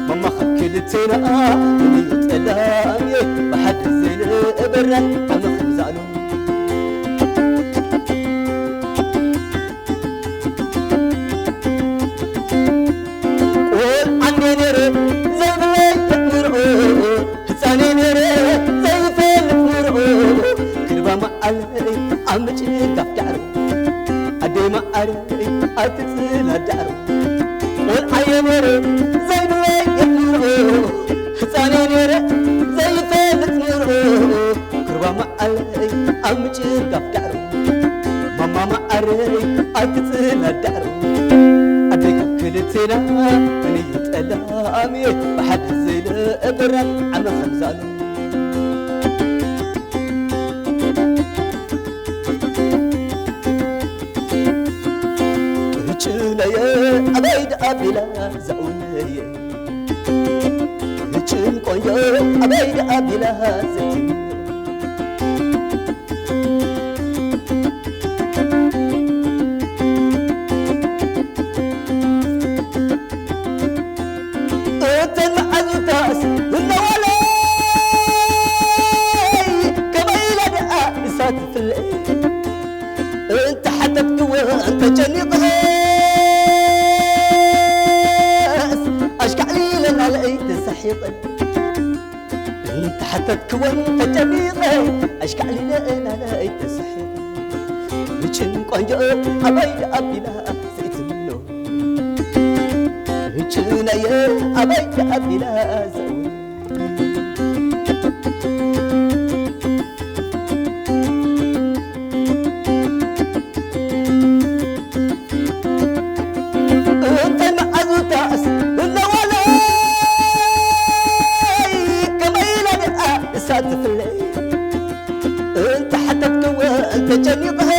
ማማ ካብ ክልቴና እዩ ጠላምየ ብሓደ ዘይንእበራን ዓመ ከምዛሉ ቁል ኣንዴ ነይረ ዘይብለይ ምርኦ ህፃኔ ነይረ ዘይፈልጥ ምርኦ ክርባ መዓለይ ኣብ ምጭጋፍ ዳዕሮ ኣደይ መዓረይ ኣብ ትፅላ ዳዕሮ ቆልዓየ ነይረ ዘይብለይ ምርኦ ህፃኔ ነይረ ዘይፈልጥ ምርኦ ክርባ መዓለይ ኣብ ምጭጋፍ ዳዕሮ ማማ መዓረይ ኣብ ትፅላ ዳዕሮ ኣደይ ካብ ክልቴና እንዩ ጠላምየ ብሓደ ዘይለ እበራን ዓመ ከምዛሉ ጭነየ ኣበይ ደኣቢላ ዛውነየ ጭን ቆንጆ ኣበይ ደኣቢላ ዘትን እተን መዓዙታስ እነዋለይ ከመይ ኢላ ደኣ ንሳ ትፍለይ እንተ ሓተትክወ እንተ ጨኒቐስ ኣሽካዕሊለ ናለይ ተሳሒቐ እንተ ሓተትክወ እንተ ጨኒቐ ኣሽካዕሊለ ናለይ ተሳሒቐ ምጭን ቆንጆ ኣበይ ኣቢላ ዘይትምኖ ጭነየ ኣበይ ኣቢላ ዘው እንተ መዓዙታስ እነዋለይ ከመይ ኢላ ደኣ እሳ ትፍለይ እንተ ሓተትክወ እንተ ጨኒቐስ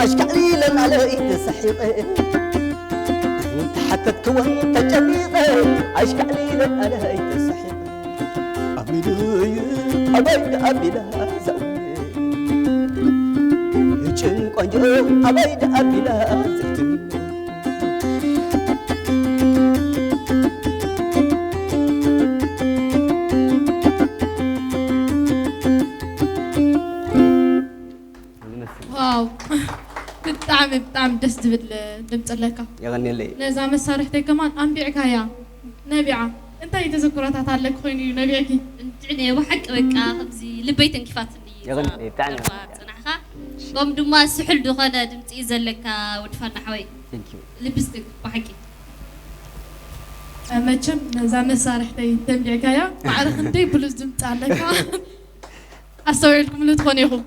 ኣሽካዕሊለ ናለይ ተሳሒቐ እንተ ሓተትክወ እንተ ጨኒቐ ኣሽካዕሊለ ናለይ ተሳሒቐ ኣቢሉይ ኣበይ ኣቢላ ዛው ጭን ቆንጆ ኣበይ ኣቢላ ዘይትም ዋው ብጣዕሚ ብጣዕሚ ደስ ዝብል ድምፂ ኣለካ። የቐንየለይ። ነዛ መሳርሕተይ ከማን ኣንቢዕካያ ነቢዓ። እንታይ ተዘክሮታት ኣለክ ኮይኑ እዩ ነቢዕኪ? እንድዕነ ብሓቂ በቃ ከምዚ ልበይ ተንኪፋትኒ እዛ የቐንየለይ ብጣዕሚ። ቀረባ ፅናሕካ ከም ድማ ስሑል ዝኾነ ድምፂ እዩ ዘለካ ወድፋና ሓወይ። Thank you። ልብስትክ ብሓቂ መቸም ነዛ መሳርሕተይ ተንቢዕካያ ማዕረ ክንደይ ብሉፅ ድምፂ ኣለካ ኣስተውዒልኩምሉ ትኾኑ ኢኹም